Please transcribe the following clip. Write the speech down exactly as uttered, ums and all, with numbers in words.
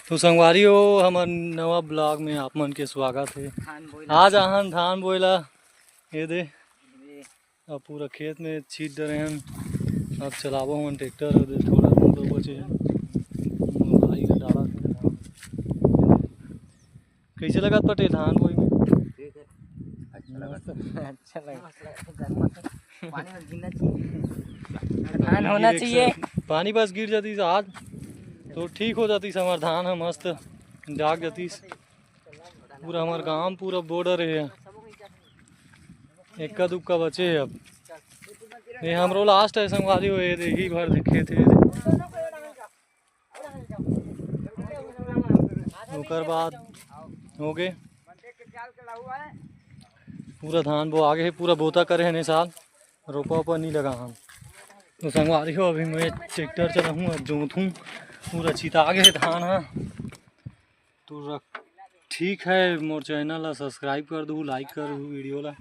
तो संगवारी हो, हमर नवा vlog में आप मन के स्वागत हे। धान बोए ला। आज आहन धान बोए ला, ये दे। ये। अब पूरा खेत में छीट डरे हन। अब चलाबो हमन ट्रैक्टर, ये दे, थोड़ा बहुत बचे हे। मोर भाई ह डालत हे। कइसे लगत पटेल धान बोए में? ठीक है। अच्छा लगा। अच्छा लगा। पानी बस गिरना चाहिए। धान होना चाहिए। पानी बस गिर जातिस आज तो ठीक हो जातिस, हमर धान ह मस्त जाग जातिस। पूरा हमर गांव पूरा border हे, इक्का दुक्का बचे हे अब। ये हमरो last हे संगवारी हो, ये दे, इही भर खेत हे। ओकर बाद हो गे, पूरा धान बोआ गे हे, पूरा बोता करे हन ए साल, रोपा ओपा नी लगा हन। तो संगवारी हो, अभी मैं ट्रैक्टर चलाहूँ, अब जोतहूँ, पूरा चिता गे हे धान ह। तो रख, ठीक है, मोर channel ला subscribe कर दू, like कर दू video ला।